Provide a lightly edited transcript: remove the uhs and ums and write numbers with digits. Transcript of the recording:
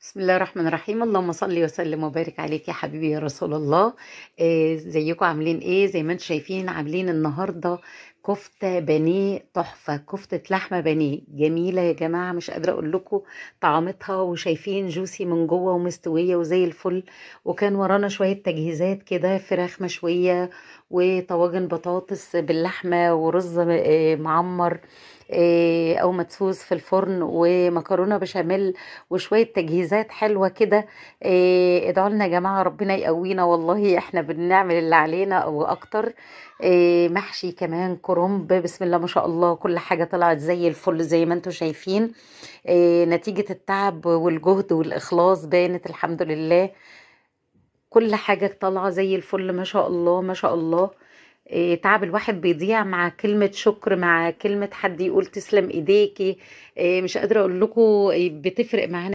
بسم الله الرحمن الرحيم. اللهم صل وسلم وبارك عليك يا حبيبي يا رسول الله. ازيكم عاملين ايه؟ زي ما انتم شايفين عاملين النهارده كفته بانيه تحفة، كفته لحمه بانيه جميلة يا جماعة، مش قادرة اقول لكم طعمتها، وشايفين جوسي من جوه ومستويه وزي الفل. وكان ورانا شوية تجهيزات كده، فراخ مشوية وطواجن بطاطس باللحمه ورز معمر او مدسوس في الفرن ومكرونه بشاميل وشوية تجهيزات حلوة كده. ادعوا لنا يا جماعة ربنا يقوينا، والله احنا بنعمل اللي علينا او اكتر. محشي كمان كرنب، بسم الله ما شاء الله، كل حاجة طلعت زي الفل زي ما انتم شايفين. نتيجة التعب والجهد والاخلاص بانت الحمد لله، كل حاجة طالعه زي الفل ما شاء الله ما شاء الله. تعب الواحد بيضيع مع كلمة شكر، مع كلمة حد يقول تسلم ايديكي. مش قادرة اقول لكم بتفرق معانا.